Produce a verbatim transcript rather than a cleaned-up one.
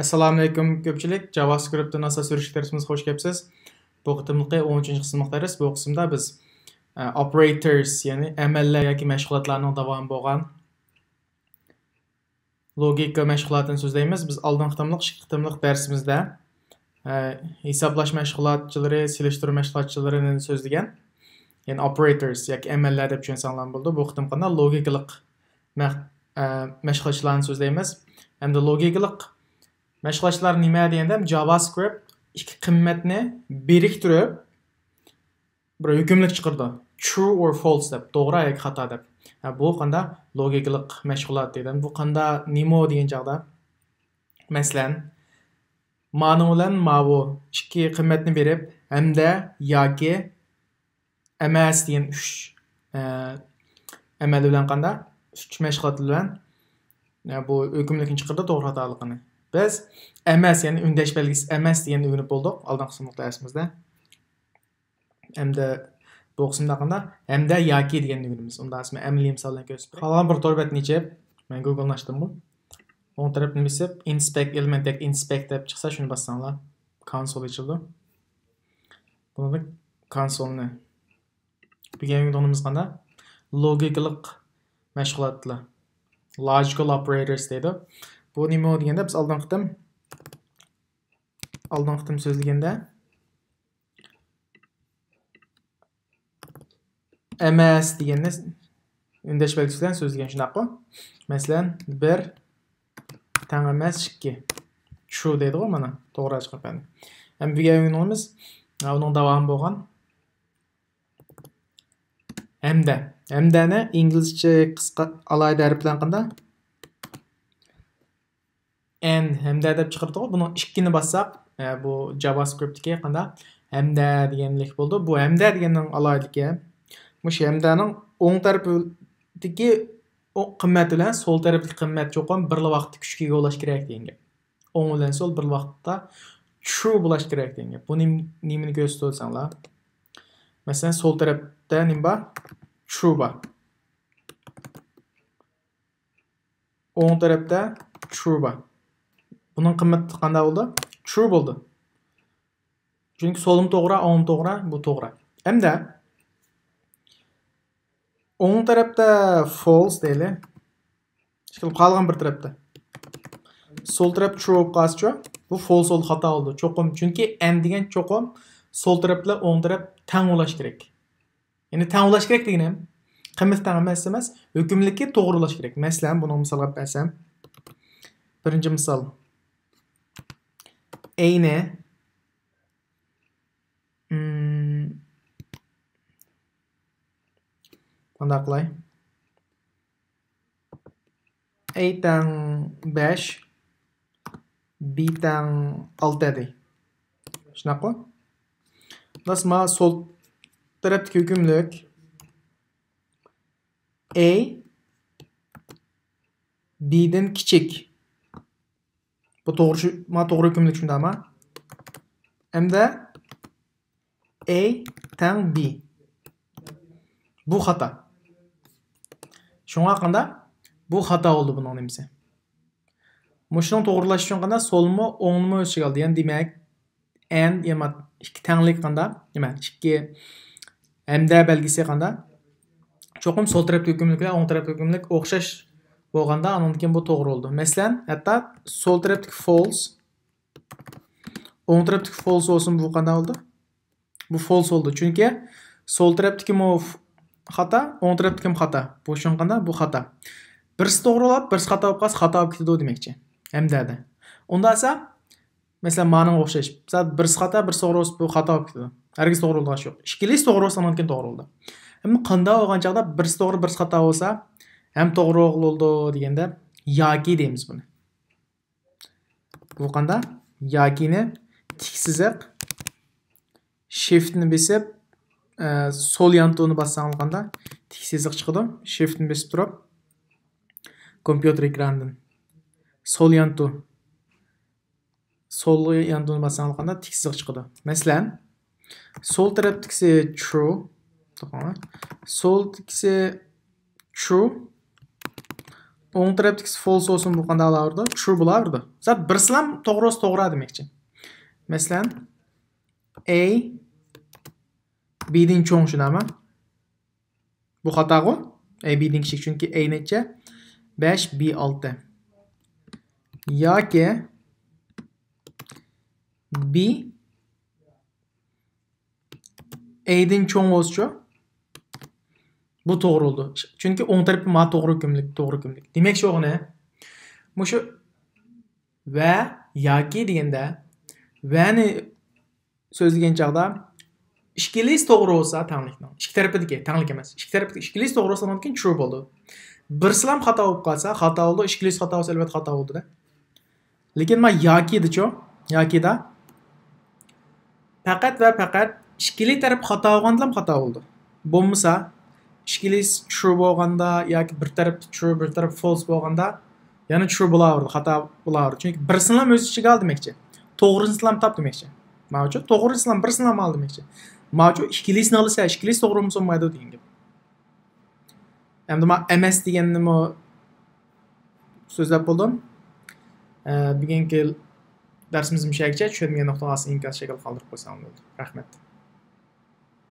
ئەسسالامۇئەلەيكۇم كۆپچىلىك. JavaScript ناسا سۈرۈشلۈك دەرسىمىزگە خوش كەپسىز. بۇ قېتىملىقى ئون ئۈچىنچى قىسىملىق دەرس. بۇ قىسىمدا بىز، ئە، operators، يەنى ئەمەللەر ياكى مەشغۇلاتلارنىڭ داۋامى بولغان لوگىكا مەشغۇلاتىنى سۆزلەيمىز. بىز ئالدىنقى قېتىملىق، ئىككى قېتىملىق دەرسىمىزدە، ئە، ھېسابلاش مەشغۇلاتچىلىرى، سېلىشتۇرما مەشغۇلاتچىلىرىنى سۆزلىگەن. يەنى operators ياكى ئەمەللەر دەپ چۈشەنسەڭلار بولىدۇ. بۇ قېتىمقى لوگىكىلىق مەخ-، ئە، مەشغۇلاتچىلارنى سۆزلەيمىز. ئەمدى لوگىكىلىق مەشغۇلاتچىلار نېمە دېگەندە، JavaScript ئىككى قىممەتنى بىرىكتۈرۈپ، بىر ھۆكۈملۈك چىقىرىدۇ. True or false دەپ، توغرا ياكى خاتا دەپ. ھە، بۇ قاندا لوگىكىلىق مەشغۇلات دېگەن. بۇ قاندا نېمە دېگەن چاغدا، مەسىلەن، مانىڭ بىلەن ماۋۇ ئىككى قىممەتنى بېرىپ، ھەمدە ياكى ئەمەس دېگەن ئۈچ، ئە، ئەمەل بىلەن قاندا، ئۈچ مەشغۇلات بىلەن، ئە، بۇ ھۆكۈملۈكنى چىقىرىدۇ، توغرا خاتالىقىنى. بىز ئەمەس، يەنى ئۈندەش بەلگىسى ئەمەس دېگەننى ئۆگىنىپ بولدۇق ئالدىنقى قىسىملىق دەرسىمىزدە. ئەمدى بۇ قىسىمدا قاندا، ھەمدە ياكى دېگەننى ئۆگىنىمىز. ئۇندا ئەمەلىي مىسالدىن كۆرسىتىپ بېرەي. قالغان بىر تور بەتنى ئېچىپ، مەن گوگلنى ئاچتىمغۇ. ئوڭ تەرەپنى بېسىپ، inspect element ياكى inspect دەپ چىقسا، شۇنى باسساڭلار، كونسول ئېچىلىدۇ. بۇنىڭدا كونسولنى بۈگۈنكى ئويۇنىمىز قاندا؟ لوگىكىلىق مەشغۇلاتلار. Logical operators دەيدۇ. بۇ نېمە دېگەندە، بىز ئالدىنقى قېتىم، ئالدىنقى قېتىم سۆزلىگەندە، ئەمەس دېگەننى ئۈندەش بەلگىسى بىلەن سۆزلىگەن، شۇنداققۇ؟ مەسىلەن، بىر تەڭ ئەمەس ئىككى. True دەيدىغۇ مانا، توغرا چىقىپ قالدى. ھەم بۈگۈنكى ئويۇنىمىز، ئۇنىڭ داۋامى بولغان ھەمدە. ھەمدەنى ئىنگلىزچە قىسقا ئالاھىدە ھەرپ بىلەن قاندا؟ And، ھەمدە دەپ چىقىرىدىغۇ. بۇنىڭ ئىككىنى باسساق، ئە، بۇ JavaScriptتىكى قاندا؟ ھەمدە دېگەنلىك بولىدۇ. بۇ ھەمدە دېگەننىڭ ئالاھىدىلىكى، مۇشۇ ھەمدەنىڭ ئوڭ تەرىپىدىكى ئو-، قىممەت بىلەن سول تەرەپتىكى قىممەت چوقۇم بىر ۋاقىتتا كۈچكە ئىگە بولاش كېرەك دېگەن گەپ. ئوڭ بىلەن سول بىر ۋاقىتتا true بولاش كېرەك دېگەن گەپ. بۇ نېم-، نېمىنى كۆرسىتىدۇ دېسەڭلار؟ مەسىلەن، سول تەرەپتە نېمە بار؟ True بار. ئوڭ تەرەپتە true بار. بۇنىڭ قىممىتى قانداق بولدى؟ True بولدى. چۈنكى سولمۇ توغرا، ئوڭمۇ توغرا، بۇ توغرا. ئەمدى ئوڭ تەرەپتە false دەيلى. ئىشقىلىپ قالغان بىر تەرەپتە. سول تەرەپ true بولۇپ قالسىچۇ؟ بۇ false بولدى، خاتا بولدى. چوقۇم، چۈنكى and دېگەن چوقۇم سول تەرەپ بىلەن ئوڭ تەرەپ تەڭ بولاش كېرەك. يەنى تەڭ بولاش كېرەك دېگىنىم، قىممىتى تەڭ ئەمەس ئەمەس، ھۆكۈملۈكى توغرا بولاش كېرەك. مەسىلەن، بۇنىڭ مىسالغا ئەپ بەرسەم، بىرىنچى مىسال. A نى، مم، قانداق قىلاي؟ A تەڭ بەش، B تەڭ ئالتە دەي. شۇنداققۇ؟ مانا سول تەرەپتىكى ھۆكۈملۈك A B دىن كىچىك. بۇ توغرا، شۇ، ما توغرا ھۆكۈملۈك شۇنداقما؟ ئەمدى A تەڭ B. بۇ خاتا. شۇڭا قاندا؟ بۇ خاتا بولدى بۇنىڭ نېمىسى. مۇشۇنىڭ توغرىلاش ئۈچۈن قاندا؟ سولمۇ، ئوڭنىمۇ ئۆز ئىچىگە ئالدى. يەنى دېمەك، and، يەنى ئىككى تەڭلىك قاندا؟ نېمە؟ ئىككى ھەمدە بەلگىسى قاندا؟ چوقۇم سول تەرەپتىكى ھۆكۈملۈك بىلەن ئوڭ تەرەپتىكى ھۆكۈملۈك ئوخشاش بولغاندا، ئاندىن كېيىن بۇ توغرا بولىدۇ. مەسىلەن، ھەتتا سول تەرەپتىكى false، ئوڭ تەرەپتىكى false بولسۇن، بۇ قانداق بولدى؟ بۇ false بولدى. چۈنكى سول تەرەپتىكىمۇ ف-، خاتا، ئوڭ تەرەپتىكىمۇ خاتا. بۇ شۇڭا قانداق؟ بۇ خاتا. بىرسى توغرا بولۇپ، بىرسى خاتا بولۇپ قالسا، خاتا بولۇپ كېتىدۇ دېمەكچى. ھەمدەدە. ئۇنداق بولسا، مەسىلەن، مانىڭغا ئوخشاش. مىسال، بىرسى خاتا، بىرسى توغرا بولسا، بۇ خاتا بولۇپ كېتىدۇ. ھەرگىز توغرا بولىدىغان ئىش يوق. ئىككىلىسى توغرا بولسا، ئاندىن كېيىن توغرا بولىدۇ. ئەمما قانداق بولغان چاغدا بىرسى توغرا، بىرسى خاتا بولسا، ھەم توغرا بولىدۇ دېگەندە، ياكى دەيمىز بۇنى. بۇ قاندا؟ ياكىنى تىك سىزىق، shiftنى بېسىپ، ئە، سول يانتۇنى باسساڭلار قاندا؟ تىك سىزىق چىقىدۇ. Shiftنى بېسىپ تۇرۇپ، كومپيۇتېر ئېكرانىدىن سول يانتۇ، سول يانتۇنى باسساڭلار قاندا؟ تىك سىزىق چىقىدۇ. مەسىلەن، سول تەرەپتىكىسى true. توختاڭلار. سولدىكىسى true. ئوڭ تەرەپتىكىسى فولس بولسۇن، بۇ قانداق بولاۋېرىدۇ؟ ترۇ بولاۋېرىدۇ. زات بىرسىلام توغرا بولسا توغرا دېمەكچى. مەسىلەن، ئەي بىدىن چوڭ شۇنداقمۇ؟ بۇ خاتاغۇ؟ ئەي بىدىن كىچىك، چۈنكى ئەي نەچچە؟ بەش، بى ئالتە. ياكى بى ئەيدىن چوڭ بولسىچۇ؟ بۇ توغرا بولىدۇ. چۈنكى ئوڭ تەرىپى ما توغرا ھۆكۈملۈك، توغرا ھۆكۈملۈك. دېمەكچى بولغىنى، مۇشۇ ۋە ياكى دېگەندە، ۋەنى سۆزلىگەن چاغدا ئىككىلىسى توغرا بولسا تەڭلىكنىڭ، ئىككى تەرىپىدىكى، تەڭلىك ئەمەس، ئىككى تەرىپىدىكى ئىككىلىسى توغرا بولسا، ئۇنىڭدىن كېيىن ترۇ بولىدۇ. بىرسىلام خاتا بولۇپ قالسا، خاتا بولىدۇ، ئىككىلىسى خاتا بولسا، ئەلۋەتتە خاتا بولىدۇ-دە. لېكىن ما ياكىدىچۇ؟ ياكىدا پەقەت ۋە پەقەت ئىككىلى تەرەپ خاتا بولغاندىلا خاتا بولىدۇ. بولمىسا، ئىككىلىسى ترۇ بولغاندا ياكى بىر تەرەپ ترۇ، بىر تەرەپ فولس بولغاندا، يەنە ترۇ بولاۋېرىدۇ، خاتا بولاۋېرىدۇ. چۈنكى بىرسىنىلا ئۆز ئىچىگە ئال دېمەكچى. توغرىسىنىلا تاپ دېمەكچى. ماۋۇچۇ توغرىسىنىلا بىرسىنىلا ئال دېمەكچى. ماۋۇچۇ ئىككىلىسىنى ئالسا، ئىككىلىسى توغرا بولمىسا بولمايدۇ دېگەن گەپ. ئەمدى ما ئەمەس دېگەننىمۇ سۆزلەپ بولدۇم. ئە، بۈگۈنكى دەرسىمىز مۇشۇ يەرگىچە. چۈشەنمىگەن نۇقتىڭىز ئىنكاس شەكلىدە قالدۇرۇپ قويساڭ بولدى. رەھمەت.